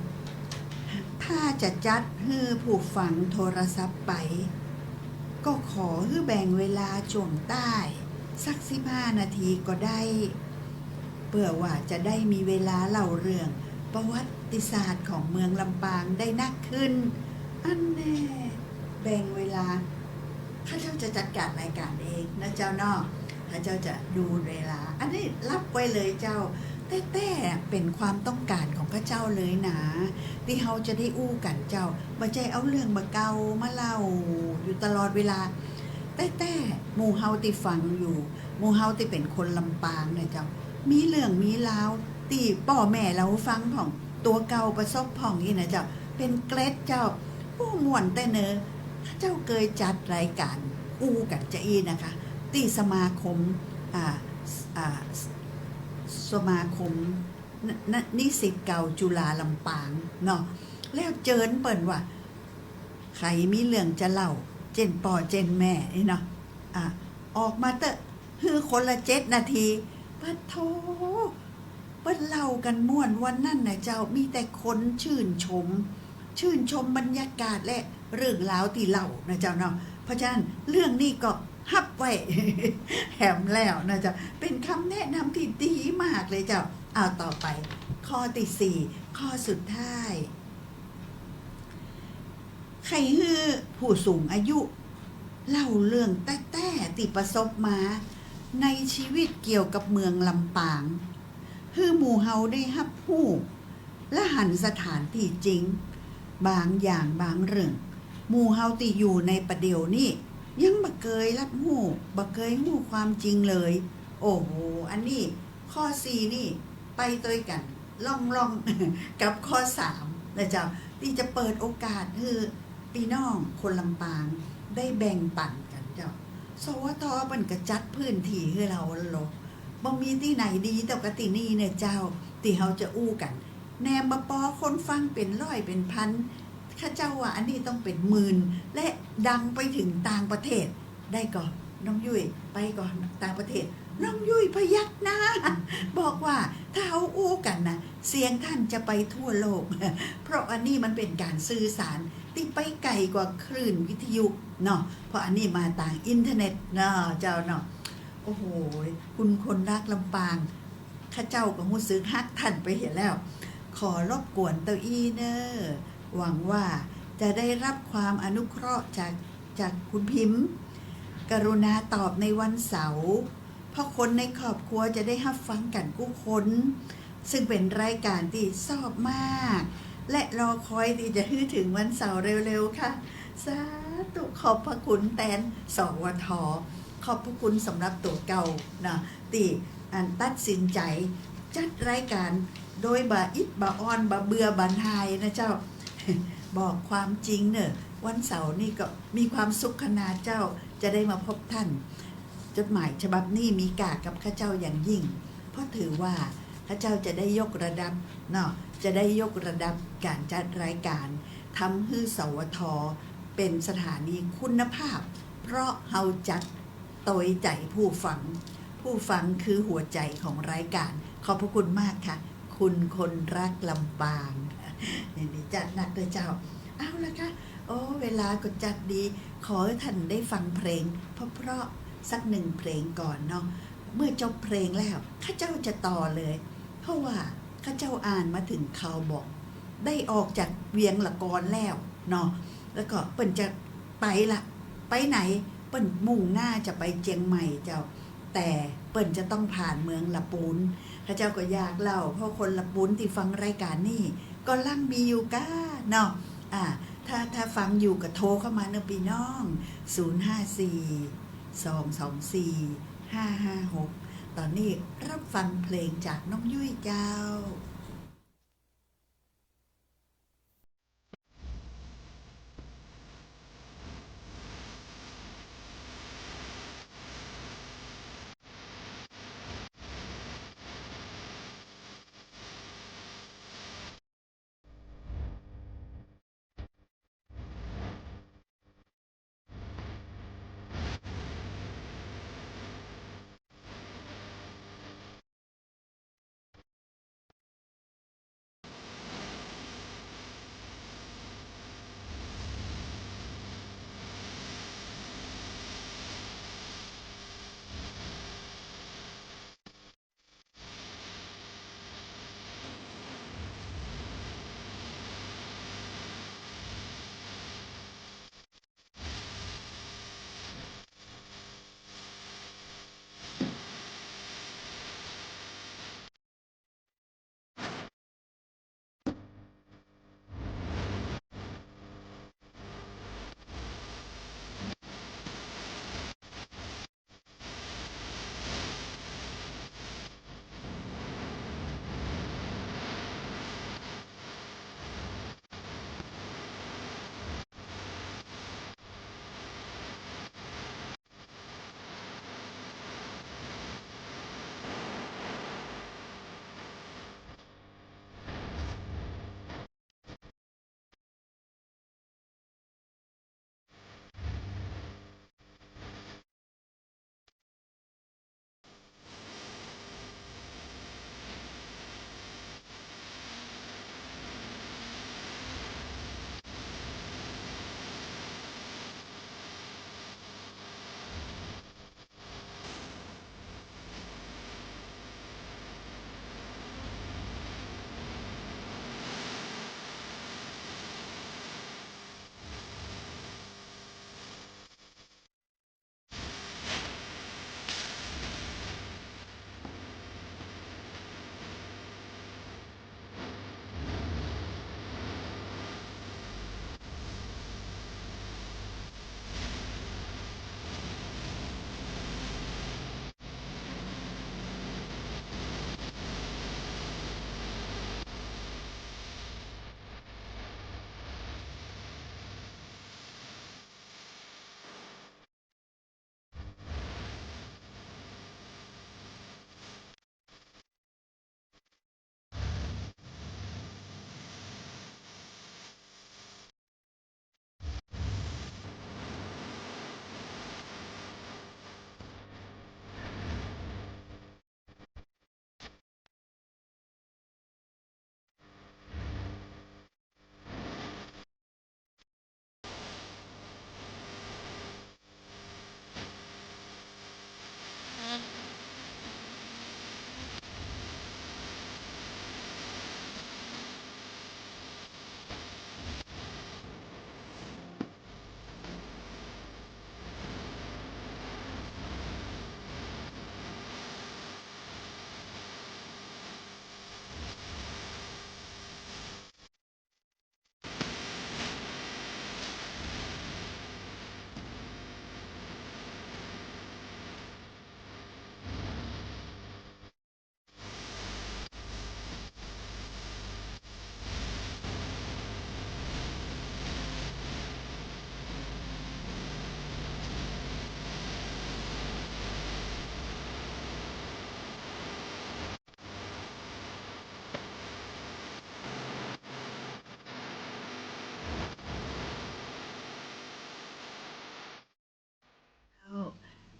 ถ้าจะจัดหื้อผู้ฟังโทรศัพท์ไป ก็ขอหื้อแบ่งเวลาจ้วงต้ายสักสิบห้านาทีก็ได้ เปื้อว่าจะได้มีเวลาเล่าเรื่องประวัติศาสตร์ของเมืองลำปางได้นักขึ้น อันแน่ แบ่งเวลา ข้าเจ้าจะจัดการรายการเองนะเจ้าเนาะ ข้าเจ้าจะดูเวลา อันนี้รับไว้เลยเจ้า แต๊ๆ เป๋นความต้องก๋านของข้าเจ้าเลยนะ ตี้เฮาจะได้อู้กั๋นเจ้า บ่ใจ้เอาเรื่องบ่าเก่ามาเล่าอยู่ตลอดเวลา แต๊ๆ หมู่เฮาตี้ฟังอยู่ หมู่เฮาตี้เป๋นคนลำปางเนี่ยเจ้า มีเรื่องมีราวตี้ป้อแม่เล่าหื้อฟังพ่อง ตั๋วเก่าประสบพ่องอี้นะเจ้า เป๋นเกร็ดเจ้า โอ้ ม่วนแต๊เนอ ข้าเจ้าเกยจัดรายก๋านอู้กั๋นจะอี้นะคะ ตี้สมาคม อ่า อ่า สมาคม น- น- นิสิตเก่าจุฬาลำปางเนาะ แล้วเจิญเปิ้นว่า ใผมีเรื่องจะเล่า เจ้นป้อเจ้นแม่นี่เนาะ อ่ะ ออกมาเต๊อะ หื้อคนละเจ็ดนาที ปะโธ่ เปิ้นเล่ากั๋นม่วนวันนั้นน่ะเจ้า มีแต่คนชื่นชม ชื่นชมบรรยากาศและเรื่องราวตี้เล่านะเจ้าเนาะ เพราะฉะนั้นเรื่องนี้ก็ฮับไว้ แหมแล้วนะเจ้า เป๋นกำแนะนำตี้ดีมากเลยเจ้า เอาต่อไป ข้อตี้สี่ ข้อสุดท้าย ใค่หื้อผู้สูงอายุ เล่าเรื่องแต๊ๆ ตี้ประสบมาในชีวิตเกี่ยวกับเมืองลำปาง หื้อหมู่เฮาได้ฮับฮู้ และหันสถานตี้จริง บางอย่างบางเรื่อง หมู่เฮาตี้อยู่ในปะเดี่ยวนี้ ยังบ่เกยฮับฮู้ บ่เกยฮู้ความจริงเลย โอ้โห อันนี้ ข้อสี่นี่ไปตวยกั๋นล่องๆ กับข้อสามนะเจ้า ตี้จะเปิดโอกาสหื้อปี้น้องคนลำปางได้แบ่งปั๋นกั๋นเจ้า สวท เปิ้นก็จัดพื้นตี้หื้อเฮาโล บ่มีตี้ไหนดีเต้ากะตี้นี่เน่อเจ้า ตี้เฮาจะอู้กั๋น แหนมบ่ปอคนฟังเป๋นร้อยเป๋นพัน ข้าเจ้าว่าอันนี้ต้องเป๋นหมื่น และดังไปเถิงต่างประเทศ ได้ก่อ น้องยุ้ย ไปก่อต่างประเทศ น้องยุ้ยพยักหน้า บอกว่าถ้าเฮาอู้กั๋นน่ะ เสียงต้านจะไปทั่วโลก เพราะอันนี้มันเป๋นก๋านสื่อสารตี้ไปไก๋กว่าคลื่นวิทยุเนาะ เพราะอันนี้มาตางอินเทอร์เน็ตเนาะเจ้าเนาะ โอ้โห คุณคนรักลำปาง ข้าเจ้าก็ฮู้สึกฮักต้านไปเหียแล้ว ขอรบกวนเต้าอี้เน่อ หวังว่าจะได้รับความอนุเคราะห์จาก จากคุณพิมพ์ กรุณาตอบในวันเสาร์ เพราะคนในครอบครัวจะได้ฮับฟังกั๋นกู้คน ซึ่งเป๋นรายก๋านตี้ชอบมาก และรอคอยตี้จะหื้อเถิงวันเสาร์เร็วๆ ค่ะ สาธุ ขอบพระคุณแตน สวท ขอบพระคุณสำหรับตั๋วเก่านะ ตี้อันตัดสินใจ๋จัดรายก๋านโดยบ่อิดบ่อ่อน บ่เบื่อบ่หน่ายนะเจ้า บอกความจริงเน่อ วันเสาร์นี่ก็มีความสุขขนาดเจ้า จะได้มาพบต้าน จดหมายฉบับนี้มีค่ากับข้าเจ้าอย่างยิ่ง เพราะถือว่าข้าเจ้าจะได้ยกระดับเนาะ จะได้ยกระดับก๋านจัดรายก๋าน ทำหื้อ สวท เป๋นสถานีคุณภาพ เพราะเฮาจัดโตยใจ๋ผู้ฟัง ผู้ฟังคือหัวใจ๋ของรายก๋าน ขอบพระคุณมากค่ะ คุณคนรักลำปาง ยินดีจัดนักเด้อเจ้า เอาละค่ะ โอ้ เวลาก็จัดดี ขอหื้อต้านได้ฟังเพลงเพราะๆ สักหนึ่งเพลงก่อนเนาะ เมื่อจบเพลงแล้ว ข้าเจ้าจะต่อเลย เพราะว่าข้าเจ้าอ่านมาเถิงเขาบอก ได้ออกจากเวียงละกอนแล้วเนาะ แล้วก็เปิ้นจะไปละ ไปไหน เปิ้นมุ่งหน้าจะไปเจียงใหม่เจ้า แต่เปิ้นจะต้องผ่านเมืองละปูน ข้าเจ้าก็อยากเล่า เพราะคนละปูนตี้ฟังรายก๋านนี้ ก็ลังมีอยู่ก้าเนาะ อ่า ถ้า ถ้าฟังอยู่ก็โทรเข้ามาเนาะปี้น้อง ศูนย์ห้าสี่ สองสองสี่ ห้าห้าหก ต๋อนนี้รับฟังเพลงจากน้องยุ้ยเจ้า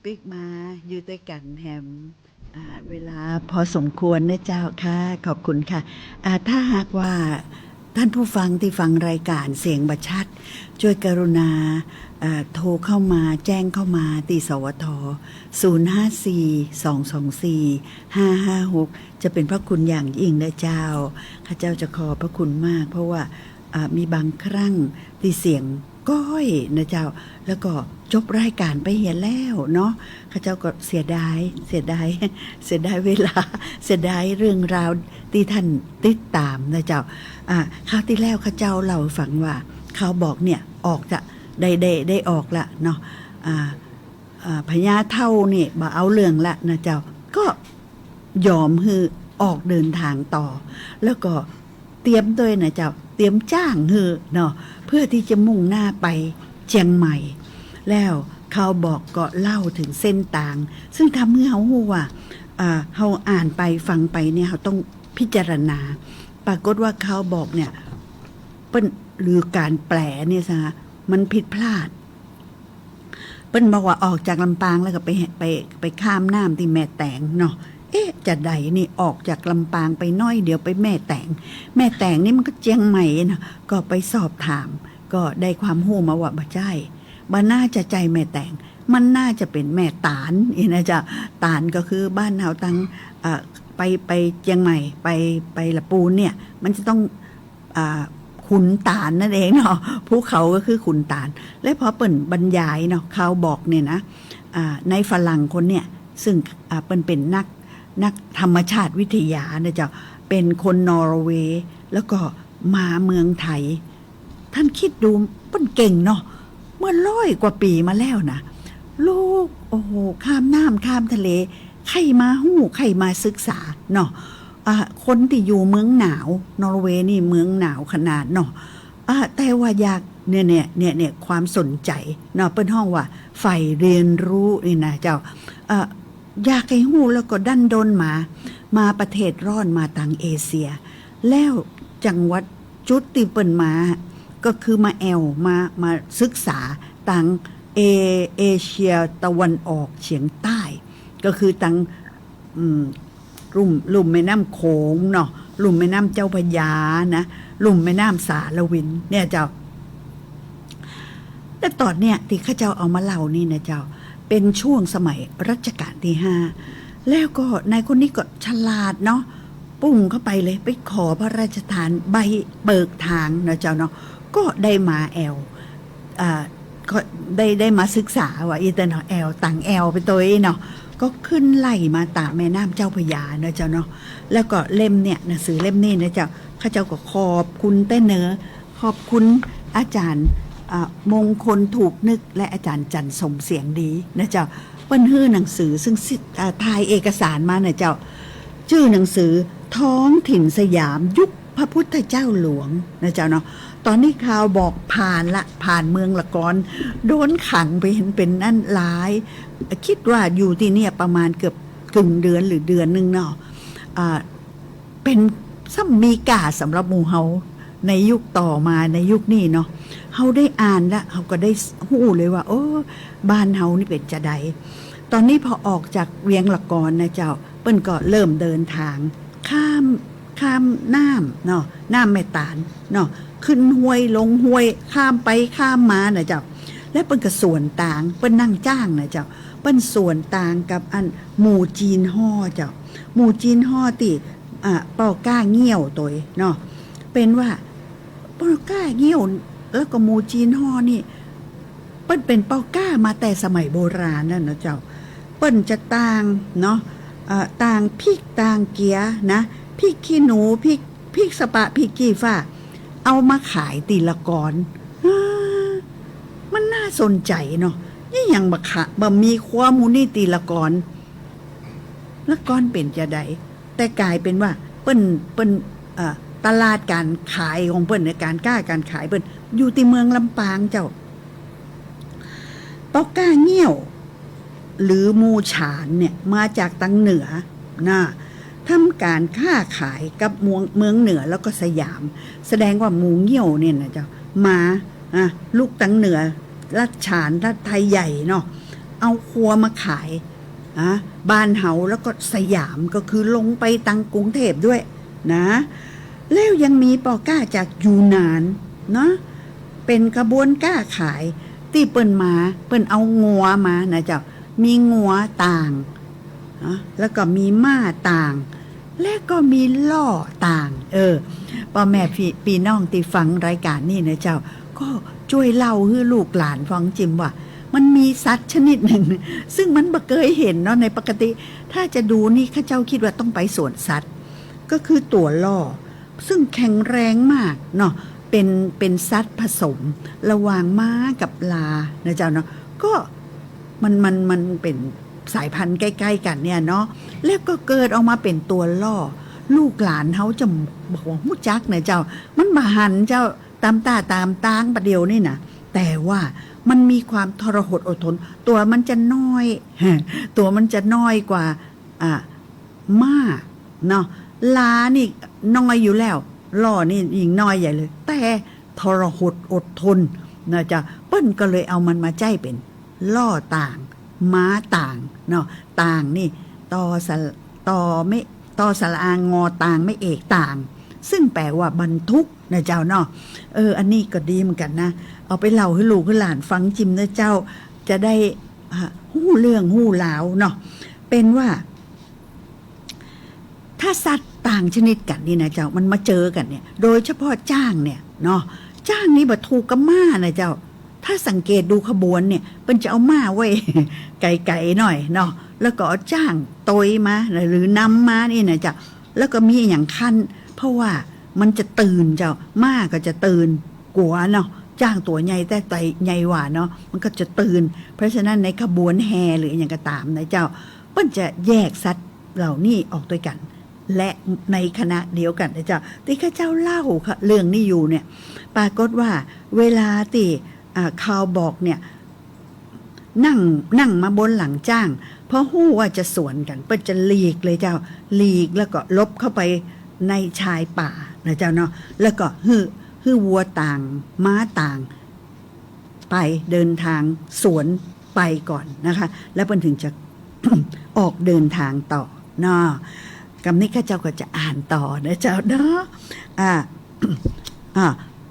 ปิ๊กมาอยู่ตวยกั๋นแหม อ่า เวลาพอสมควรนะเจ้าค่ะ ขอบคุณค่ะ อ่า ถ้าหากว่าต้านผู้ฟังตี้ฟังรายก๋านเสียงบ่ชัด จ้วยกรุณา อ่า โทรเข้ามา แจ้งเข้ามาตี้ สวท ศูนย์ห้าสี่ สองสองสี่ ห้าห้าหก จะเป๋นพระคุณอย่างยิ่งนะเจ้า ข้าเจ้าจะขอบพระคุณมาก เพราะว่า อ่า มีบางครั้งตี้เสียงก้อยนะเจ้า แล้วก็จบรายก๋านไปเหียแล้วเนาะ ข้าเจ้าก็เสียดาย เสียดาย เสียดายเวลา เสียดายเรื่องราวตี้ต้านติดต๋ามนะเจ้า อ่า คราวตี้แล้วข้าเจ้าเล่าหื้อฟังว่า ข่าวบอกเนี่ยออกจะได้ ได้ ได้ออกละเนาะ อ่า อ่า พญาเฒ่านี่บ่เอาเรื่องละนะเจ้า ก็ยอมหื้อออกเดินตางต่อ แล้วก็เตรียมตวยนะเจ้า เตรียมจ้างหื้อเนาะ เพื่อตี้จะมุ่งหน้าไปเจียงใหม่ แล้วข่าวบอกก็เล่าเถิงเส้นตาง ซึ่งทำหื้อเฮาฮู้ว่า อ่า เฮาอ่านไปฟังไปเนี่ย เฮาต้องพิจารณา ปรากฏว่าข่าวบอกเนี่ย เปิ้น หรือก๋านแปลเนี่ยซะ มันผิดพลาด เปิ้นบอกว่าออกจากลำปางแล้วก็ไป ไป ไปข้ามน้ำตี้แม่แตงเนาะ เอ๊ะ จะใดนี่ ออกจากลำปางไปน้อยเดียวไปแม่แตง แม่แตงนี่มันก็เจียงใหม่เนาะ ก็ไปสอบถาม ก็ได้ความฮู้มาว่าบ่ใจ้ บ่น่าจะใจ้แม่แตง มันน่าจะเป๋นแม่ตาน อี้นะเจ้า ตานก็คือบ้านเฮาตัง เอ่อ ไป ไปเจียงใหม่ ไป ไปละปูนเนี่ย มันจะต้อง อ่า ขุนตานนั่นเองเนาะ ภูเขาก็คือขุนตาน และพอเปิ้นบรรยายเนาะ ข่าวบอกเนี่ยนะ อ่า ในฝรั่งคนเนี่ย ซึ่ง อ่า เปิ้นเป๋นนัก นักธรรมชาติวิทยานะเจ้า เป๋นคนนอร์เวย์ แล้วก็มาเมืองไทย ต้านกึ๊ดดู เปิ้นเก่งเนาะ เมื่อร้อยกว่าปี๋มาแล้วนะ ลูก โอ้โห ข้ามน้ำข้ามทะเล ใค่มาฮู้ ใค่มาศึกษาเนาะ อ่า คนตี้อยู่เมืองหนาว นอร์เวย์นี่เมืองหนาวขนาดเนาะ อ่า แต่ว่าอยาก เนี่ย เนี่ย เนี่ย เนี่ย ความสนใจ๋เนาะ เปิ้นฮ้องว่าใฝ่เรียนรู้นี่นะเจ้า เอ่อ อยากหื้อฮู้แล้วก็ดั้นด้นมา มาประเทศร้อน มาตางเอเชีย แล้วจังหวัดจุดตี้เปิ้นมา ก็คือมาแอ่ว มา มาศึกษาตางเอ เอเชียตะวันออกเฉียงใต้ ก็คือตาง อืม ลุ่ม ลุ่มแม่น้ำโขงเนาะ ลุ่มแม่น้ำเจ้าพระยานะ ลุ่มแม่น้ำสาละวิน เนี่ยเจ้า แต่ต๋อนเนี่ยตี้ข้าเจ้าเอามาเล่านี่นะเจ้า เป๋นช่วงสมัยรัชกาลตี้ห้า แล้วก็นายคนนี้ก็ฉลาดเนาะ ปุ้งเข้าไปเลย ไปขอพระราชทานใบเปิกตางนะเจ้าเนาะ ก็ได้มาแอ่ว อ่า ก็ได้ ได้มาศึกษาว่าอี้เต้อเนาะ แอ่ว ตางแอ่วไปตวยเนาะ ก็ขึ้นไหลมาต๋ามแม่น้ำเจ้าพระยานะเจ้าเนาะ แล้วก็เล่มเนี่ย หนังสือเล่มนี้นะเจ้า ข้าเจ้าก็ขอบคุณแต๊เนอ ขอบคุณอาจ๋ารย์ อ่า มงคลถูกนึก และอาจ๋ารย์จันทร์สมเสียงดีนะเจ้า เปิ้นหื้อหนังสือซึ่งสิ อ่า ถ่ายเอกสารมานะเจ้า จื้อหนังสือท้องถิ่นสยามยุคพระพุทธเจ้าหลวงนะเจ้าเนาะ ต๋อนนี้ข่าวบอกผ่านละ ผ่านเมืองละกอน โดนขังไปหั้นเป๋นอั้นหลาย กึ๊ดว่าอยู่ตี้เนี่ยประมาณเกือบกึ่งเดือนหรือเดือนนึ่งเนาะ อ่า เป๋น ซ้ำมีก้าสำหรับหมู่เฮาในยุคต่อมา ในยุคนี้เนาะ เฮาได้อ่านละ เฮาก็ได้ฮู้เลยว่า โอ้ บ้านเฮานี่เป๋นจาใด ต๋อนนี้พอออกจากเวียงละกอนนะเจ้า เปิ้นก็เริ่มเดินตาง ข้าม ข้ามน้ำเนาะ น้ำแม่ตานเนาะ ขึ้นห้วยลงห้วย ข้ามไปข้ามมานะเจ้า แล้วเปิ้นก็สวนตาง เปิ้นนั่งจ้างนะเจ้า เปิ้นสวนตางกับอันหมู่จีนฮ่อเจ้า หมู่จีนฮ่อตี้ อ่า ป้อก้าเงี้ยวตวยเนาะ เป๋นว่า ป้อก้าเงี้ยว แล้วก็หมู่จีนฮ่อนี่ เปิ้นเป๋นป้อก้ามาแต่สมัยโบราณนั่นนะเจ้า เปิ้นจะต่างเนาะ เอ่อ ต่างพริกต่างเกียนะ พริกขี้หนู พริก พริกสะปะ พริกขี้ฟ้า เอามาขายตี้ละกอน อ่า มันน่าสนใจ๋เนาะ นี่ยังบ่ขะ บ่มีครัวหมู่นี้ตี้ละกอน ละกอนเป๋นจาใด แต่ก๋ายเป๋นว่าเปิ้น เปิ้น เอ่อ ตลาดก๋านขายของเปิ้นเนี่ย ก๋านก้าก๋านขายเปิ้นอยู่ตี้เมืองลำปางเจ้า ป้อก้าเงี้ยว หรือหมู่ฉานเนี่ยมาจากตางเหนือนะ ทำก๋านค้าขายกับเมือง เมืองเหนือแล้วก็สยาม แสดงว่าหมู่เงี้ยวเนี่ยนะเจ้า มา อ่ะ ลุกตางเหนือ รัฐฉาน รัฐไทยใหญ่เนาะ เอาคัวมาขาย อ่ะ บ้านเฮา แล้วก็สยาม ก็คือลงไปตังกรุงเทพฯด้วยนะ แล้วยังมีป้อก๊าจากยูนนานเนาะ เป๋นขบวนก๊าขาย ตี้เปิ้นมา เปิ้นเอางัวมานะเจ้า มีงัวต่าง เนาะ แล้วก็มีม้าต่าง และก็มีล่อต่าง เออ ป้อแม่ปี้ ปี้น้องตี้ฟังรายก๋านนี้นะเจ้า ก็จ้วยเล่าหื้อลูกหลานฟังจิมว่า มันมีสัตว์ชนิดนึ่ง ซึ่งมันบ่เกยหันเนาะ ในปกติ ถ้าจะดูนี่ข้าเจ้ากึ๊ดว่าต้องไปสวนสัตว์ ก็คือตั๋วล่อ ซึ่งแข็งแรงมากเนาะ เป๋น เป๋นสัตว์ผสมระหว่างม้ากับลานะเจ้าเนาะ ก็มัน มัน มันเป๋นสายพันธุ์ใก้ๆ กั๋นเนี่ยเนาะ แล้วก็เกิดออกมาเป๋นตั๋วล่อ ลูกหลานเฮาจะบ่ฮู้จักนะเจ้า มันบ่หันเจ้า ต๋ามต้าต๋ามตางปะเดี่ยวนี่นะ แต่ว่ามันมีความทรหดอดทน ตั๋วมันจะน้อย ตั๋วมันจะน้อยกว่า อ่ะ ม้าเนาะ ลานี่น้อยอยู่แล้ว ล่อนี่ยิ่งน้อยใหญ่เลย แต่ทรหดอดทนนะเจ้า เปิ้นก็เลยเอามันมาใจ๊เป๋นล่อต่าง ม้าต่างเนาะ ต่างนี่ ตอสระ ตอไม่ ตอสระอางอต่าง ไม้เอกต่าง ซึ่งแปลว่าบรรทุกนะเจ้าเนาะ เออ อันนี้ก็ดีเหมือนกั๋นนะ เอาไปเล่าหื้อลูกหื้อหลานฟังจิมนะเจ้า จะได้ อ่ะ ฮู้เรื่องฮู้ราวเนาะ เป๋นว่า ถ้าสัตว์ต่างชนิดกั๋นนี่นะเจ้า มันมาเจอกั๋นเนี่ย โดยเฉพาะจ๊างเนี่ยเนาะ จ๊างนี่บ่ถูกกับม้านะเจ้า ถ้าสังเกตดูขบวนเนี่ย เปิ้นจะเอาม้าไว้ ไก๋ๆ หน่อยเนาะ แล้วก็เอาจ๊างตวยมา หรือนำมานี่นะเจ้า แล้วก็มีอะหยังคัน เพราะว่ามันจะตื่นเจ้า ม้าก็จะตื่น กั๋วเนาะ จ๊างตั๋วใหญ่แต่ใจ๋ใหญ่หว่าเนาะ มันก็จะตื่น เพราะฉะนั้นในขบวนแห่หรืออะหยังก็ต๋ามนะเจ้า เปิ้นจะแยกสัตว์เหล่านี้ออกตวยกั๋น และในขณะเดียวกั๋นนะเจ้า ตี้ข้าเจ้าเล่าเรื่องนี้อยู่เนี่ย ปรากฏว่าเวลาตี้ อ่า คาวบอคเนี่ย นั่ง นั่งมาบนหลังจ๊าง พอฮู้ว่าจะสวนกั๋น เปิ้นจะหลีกเลยเจ้า หลีกแล้วก็หลบเข้าไปในชายป่านะเจ้าเนาะ แล้วก็หื้อ หื้อวัวต่าง ม้าต่าง ไปเดินทางสวนไปก่อนนะคะ แล้วเปิ้นถึงจะ ออกเดินทางต่อเนาะ กำนี้ข้าเจ้าก็จะอ่านต่อนะเจ้าเนาะ อ่า อ่า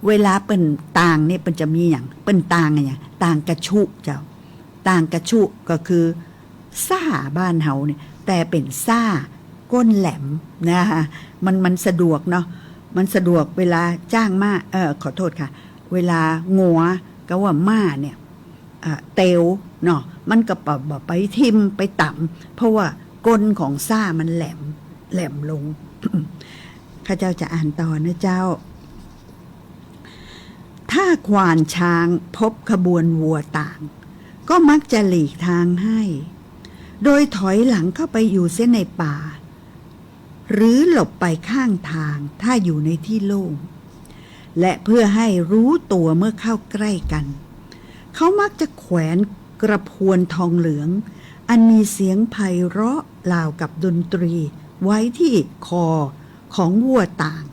เวลาเปิ้นต่างเนี่ย เปิ้นจะมีอะหยัง เปิ้นต่างอะหยัง ต่างกระชุเจ้า ต่างกระชุก็คือ ส้าบ้านเฮาเนี่ย แต่เป๋นส้าก้นแหลมนะคะ มัน มันสะดวกเนาะ มันสะดวกเวลาจ๊างม้า เอ่อ ขอโทษค่ะ เวลางัวกับว่าม้าเนี่ย อ่า เตียวเนาะ มันก็บ่ บ่ไปทิ่มไปตำ เพราะว่าก้นของส้ามันแหลม แหลมลง ข้าเจ้าจะอ่านต่อนะเจ้า ถ้าควานช้างพบขบวนวัวต่าง ก็มักจะหลีกทางให้ โดยถอยหลังเข้าไปอยู่เสียในป่า หรือหลบไปข้างทางถ้าอยู่ในที่โล่ง และเพื่อให้รู้ตัวเมื่อเข้าใกล้กัน เขามักจะแขวนกระพวนทองเหลือง อันมีเสียงไพเราะราวกับดนตรี ไว้ที่คอของวัวต่าง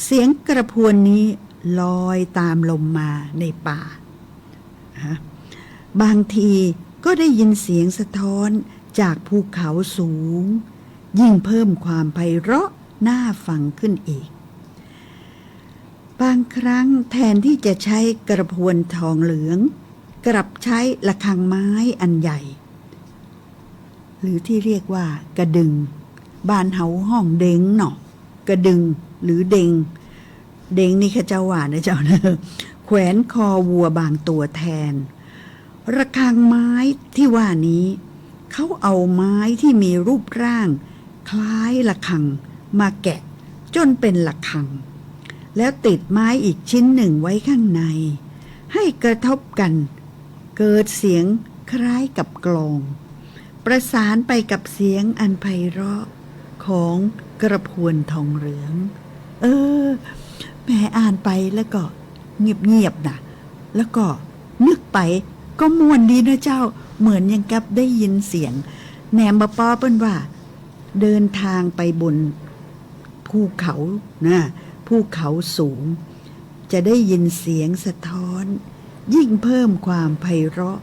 เสียงกระพวนนี้ลอยตามลมมาในป่า ฮะ บางทีก็ได้ยินเสียงสะท้อนจากภูเขาสูง ยิ่งเพิ่มความไพเราะน่าฟังขึ้นอีก บางครั้งแทนที่จะใช้กระพวนทองเหลือง กลับใช้ระฆังไม้อันใหญ่ หรือที่เรียกว่ากระดึง บ้านเฮาฮ้องเด็งเนาะ กระดึงหรือเด็ง เด็งนี่ข้าเจ้าว่านะเจ้าเนอะ แขวนคอวัวบางตัวแทน ระฆังไม้ที่ว่านี้ เขาเอาไม้ที่มีรูปร่างคล้ายระฆังมาแกะจนเป็นระฆัง แล้วติดไม้อีกชิ้นหนึ่งไว้ข้างใน ให้กระทบกัน เกิดเสียงคล้ายกับกลอง ประสานไปกับเสียงอันไพเราะของกระพวนทองเหลือง เออ แหม อ่านไปแล้วก็เงียบๆ นะ แล้วก็นึกไปก็ม่วนดีนะเจ้า เหมือนอย่างกับได้ยินเสียง แหนมบ่ปอเปิ้นว่า เดินทางไปบนภูเขานะ ภูเขาสูง จะได้ยินเสียงสะท้อน ยิ่งเพิ่มความไพเราะ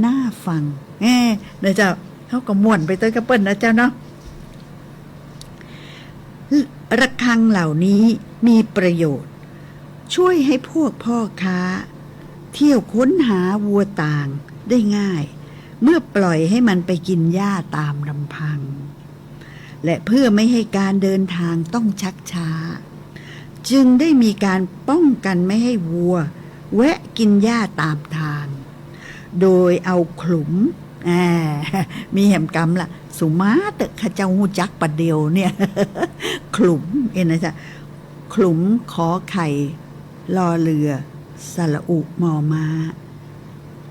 น่าฟัง เอ้ นะเจ้า เฮาก็ม่วนไปตวยกับเปิ้นนะเจ้าเนาะ ระฆังเหล่านี้มีประโยชน์ ช่วยให้พวกพ่อค้า เที่ยวค้นหาวัวต่างได้ง่าย เมื่อปล่อยให้มันไปกินหญ้าตามลำพัง และเพื่อไม่ให้การเดินทางต้องชักช้า จึงได้มีการป้องกันไม่ให้วัวแวะกินหญ้าตามทาง โดยเอาขลุม อ่า มีแหมกำละ สุมาเต๊อะ ข้าเจ้าฮู้จักประเดี๋ยวเนี่ย ขลุม เอ็นนะจ๊ะ ขลุม ขอไข่ รอเรือ สระอุ มอม้า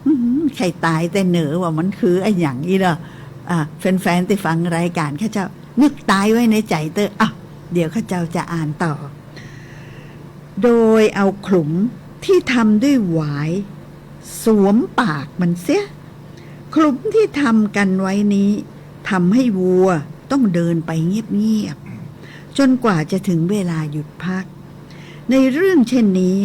อื้อหือ ใค่ต๋ายแต่เนอว่ามันคืออะหยังอี้เนาะ อ่ะ แฟนๆ ตี้ฟังรายก๋านข้าเจ้า นึกต๋ายไว้ในใจ๋เต๊อะ อ่ะ เดี๋ยวข้าเจ้าจะอ่านต่อ โดยเอาขลุมที่ทำด้วยหวาย สวมปากมันเสีย ขลุมที่ทำกันไว้นี้ ทำให้วัวต้องเดินไปเงียบๆ จนกว่าจะถึงเวลาหยุดพัก ในเรื่องเช่นนี้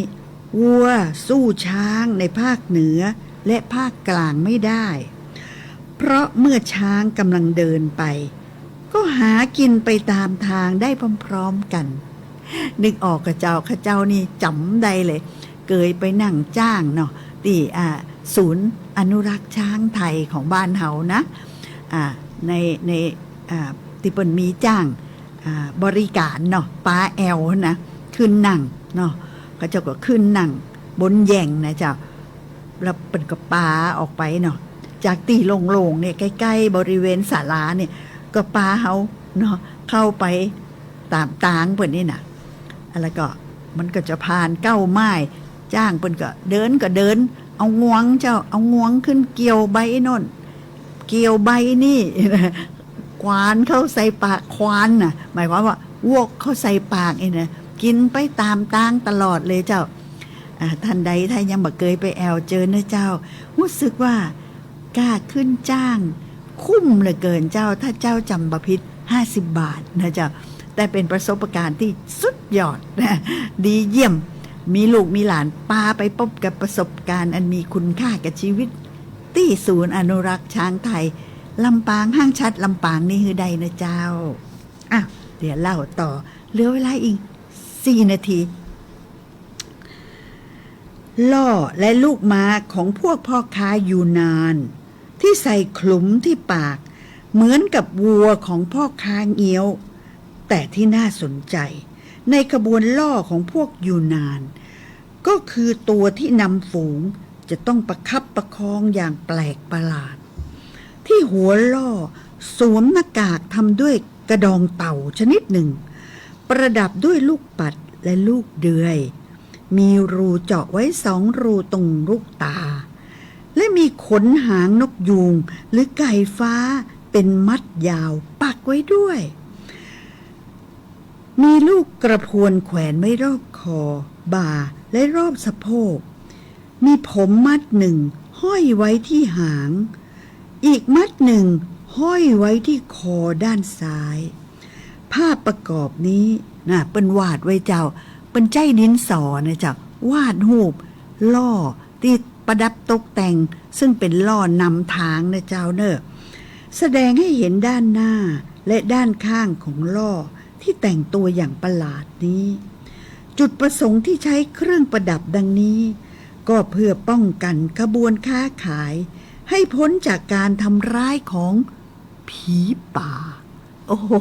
วัวสู้ช้างในภาคเหนือและภาคกลางไม่ได้ เพราะเมื่อช้างกำลังเดินไป ก็หากินไปตามทางได้พร้อมๆ กั๋น นึกออกก่อเจ้า ข้าเจ้านี่จ๋ำได้เลย เกยไปนั่งจ๊างเนาะ ตี้ อ่า ศูนย์อนุรักษ์ช้างไทยของบ้านเฮานะ อ่า ใน ใน อ่า ตี้เปิ้นมีจ๊าง อ่า บริก๋านเนาะ ปาแอ่วนะ ขึ้นนั่งเนาะ ข้าเจ้าก็ขึ้นนั่งบนแหย่งนะเจ้า แล้วเปิ้นก็ปาออกไปเนาะ จากตี้โล่งๆ เนี่ย ใก้ๆ บริเวณศาลาเนี่ย ก็ปาเฮาเนาะ เข้าไปต๋ามตางเปิ้นนี่น่ะ แล้วก็มันก็จะผ่านเก๊าไม้ จ๊างเปิ้นก็เดินก็เดิน เอางวงเจ้า เอางวงขึ้นเกี่ยวใบโน่น เกี่ยวใบนี่ ขวานเข้าใส่ปาก ขวานน่ะ หมายความว่าวกเข้าใส่ปากนี่นะ กิ๋นไปต๋ามตางตลอดเลยเจ้า อ่า ต้านใดถ้ายังบ่เกยไปแอ่วเจิญนะเจ้า ฮู้สึกว่า ก้าขึ้นจ๊าง คุ้มเหลือเกินเจ้า ถ้าเจ้าจ๋ำบ่ผิด ห้าสิบบาทนะเจ้า แต่เป๋นประสบก๋ารณ์ตี้สุดยอด ดีเยี่ยม มีลูกมีหลานปาไปปบกับประสบก๋ารณ์อันมีคุณค่ากับชีวิต ตี้ศูนย์อนุรักษ์ช้างไทย ลำปาง ห้างฉัตรลำปางนี่หื้อได้นะเจ้า อ่ะ เดี๋ยวเล่าต่อ เหลือเวลาอีกสี่นาที ล่อและลูกม้าของพวกพ่อค้ายูนาน ที่ใส่ขลุมที่ปาก เหมือนกับวัวของพ่อค้าเงี้ยว แต่ที่น่าสนใจ ในขบวนล่อของพวกยูนาน ก็คือตัวที่นำฝูงจะต้องประคับประคองอย่างแปลกประหลาด ที่หัวล่อสวมหน้ากากทำด้วยกระดองเต่าชนิดหนึ่ง ประดับด้วยลูกปัดและลูกเดือย มีรูเจาะไว้สองรูตรงลูกตา และมีขนหางนกยูงหรือไก่ฟ้าเป็นมัดยาวปักไว้ด้วย มีลูกกระพวนแขวนไว้รอบคอ บ่า และรอบสะโพก มีผมมัดหนึ่งห้อยไว้ที่หาง อีกมัดหนึ่งห้อยไว้ที่คอด้านซ้าย ภาพประกอบนี้น่ะ เปิ้นวาดไว้เจ้า เปิ้นใจ๊ดินสอนะเจ้า วาดฮูปล่อตี้ประดับตกแต่ง ซึ่งเป๋นล่อนำตางนะเจ้าเน่อ แสดงให้เห็นด้านหน้าและด้านข้างของล่อ ที่แต่งตัวอย่างประหลาดนี้ จุดประสงค์ที่ใช้เครื่องประดับดังนี้ ก็เพื่อป้องกันขบวนค้าขาย ให้พ้นจากการทำร้ายของผีป่า โอ้โห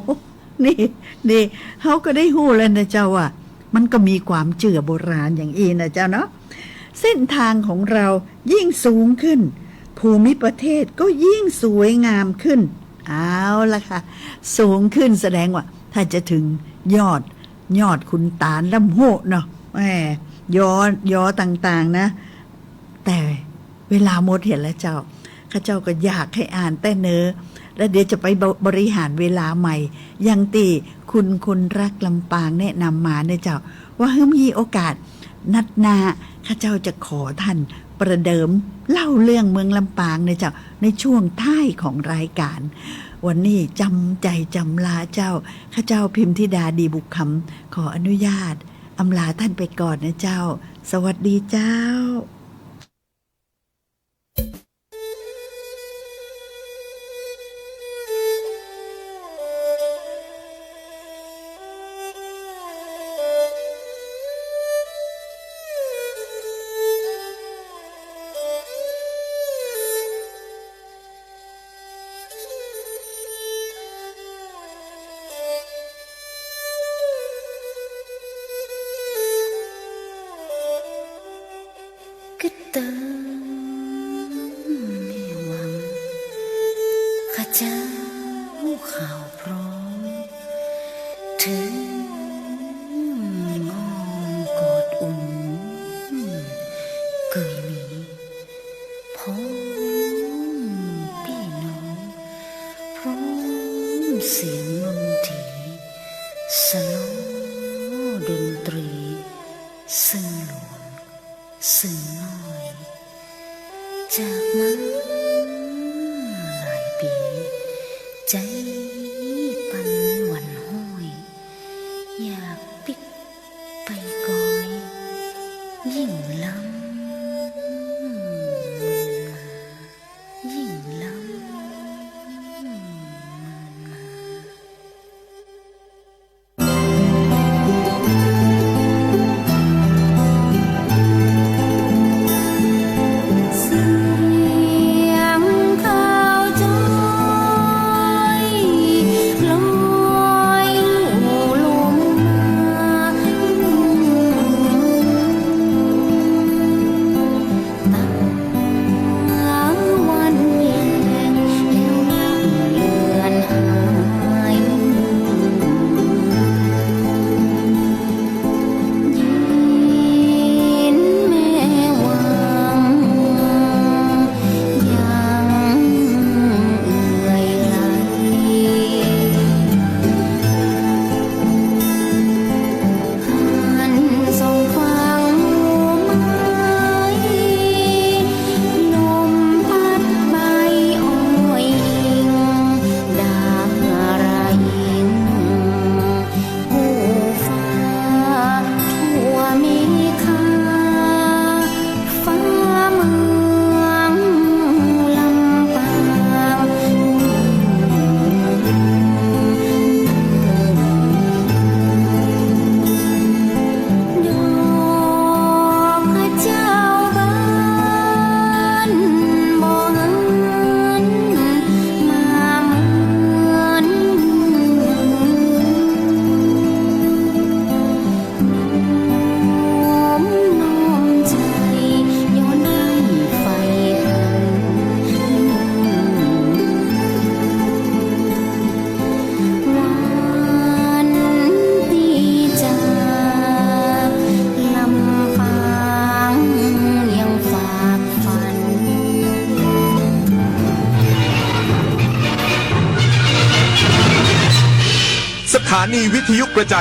นี่ นี่ เฮาก็ได้ฮู้แล้วนะเจ้าว่า มันก็มีความเจื้อโบราณอย่างอี้นะเจ้าเนาะ เส้นทางของเรายิ่งสูงขึ้น ภูมิประเทศก็ยิ่งสวยงามขึ้น เอาละค่ะ สูงขึ้นแสดงว่า ถ้าจะถึงยอด ยอดขุนตาลล่ำฮู้เนาะ แหม ยอ ยอต่างๆ นะ แต่เวลาหมดเหียแล้วเจ้า ข้าเจ้าก็อยากหื้ออ่านแต่เนอ แล้วเดี๋ยวจะไปบ- บริหารเวลาใหม่ อย่างตี้คุณ คนรักลำปางแนะนำมาเนี่ยเจ้า ว่าหื้อมีโอกาสนัดหน้า ข้าเจ้าจะขอต้านประเดิมเล่าเรื่องเมืองลำปางเนี่ยเจ้า ในช่วงท้ายของรายการ วันนี้จ๋ำใจ๋จ๋ำลาเจ้า ข้าเจ้าพิมธิดา ดีบุกคำ ขออนุญาตอำลาต้านไปก่อนนะเจ้า สวัสดีเจ้า ตึ๊ดเติงแม่วัง ข้าเจ้าข่าวพร้อม เถิงอ้อมกอดอุ่น เกยมี พ้องปี้น้อง พร้อมเสียงดนตรี สะล้อดนตรี ซึ่งหลวง ซึ่งน้อย จากมาหลายปี๋ ใจ๋ปันหวั่นห้อย อยากปิ๊กไปกอย ยิ่งล้ำเมินมา ยิ่งล้ำเมินมา เสียงข้าวจ้อยลอยลู่ลมมา ตาวันแลงแล้วเลือนหาย ยินแม่วัง ยังเอื่อยไหล หันส่องฝั่งไม้ ลมพัดใบอ้อยอิง ดาราอิง ผู้ฟ้าทั่วเมฆา ฟ้าเมืองลำปาง ดอกเจ้าบานบ่หันมาเหมือน น้อมน้อมใจ๋ย้อนได้ใฝ่ฝัน วันตี้จากลำปางยังฝากฝัน สถานีวิทยุกระจาย